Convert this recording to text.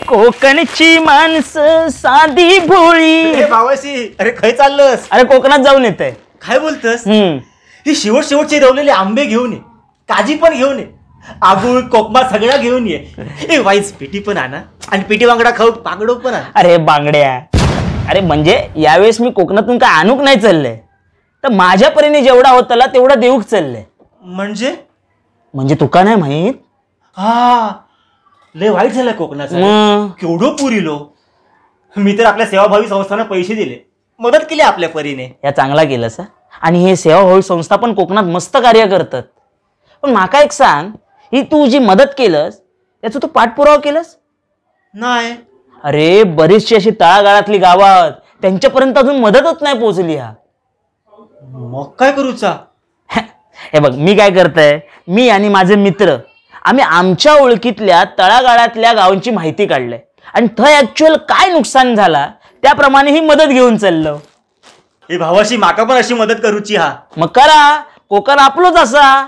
कोकणची माणसं साधी भोळी. भावाशी, अरे खय चाललंस? अरे कोकणात जाऊन येते. काय बोलतस? ही शेवट शेवटचे रवलेले आंबे घेऊन ये, काजी पण घेऊन ये, आगुळ कोकमा सगळा घेऊन ये. ए वाईस पेटी पण आणा आणि पेटी बांगडा खाऊ, बांगडो पण आण. अरे बांगड्या, अरे म्हणजे यावेळेस मी कोकणातून काय आणूक नाही चाललंय, तर माझ्या परीने जेवढा होताला तेवढा देऊक चाललंय. म्हणजे म्हणजे तुका नाही माहित? हा लय वाईट झालं कोकणाचं, केवढं पुरीलो. मी तर आपल्या सेवाभावी संस्थांना पैसे दिले, मदत केली आपल्या परीने. या चांगला केलंस. आणि हे सेवाभावी संस्था पण कोकणात मस्त कार्य करतात. पण माका एक सांग, ही तू जी मदत केलंस याचा तू पाठपुरावा केलंस? नाही. अरे बरीचशी अशी तळागाळातली गावात त्यांच्यापर्यंत अजून मदतच नाही पोहोचली. हा मग काय करूचा? हे बघ मी काय करतोय, मी आणि माझे मित्र आम्ही आमच्या ओळखीतल्या तळागाळातल्या गावांची माहिती काढले आणि थंय ऍक्च्युअल काय नुकसान झाला त्याप्रमाणे ही मदत घेऊन चाललो. हे भावाशी माका पण अशी मदत करूची. हा मग करा, कोकण आपलोच असा.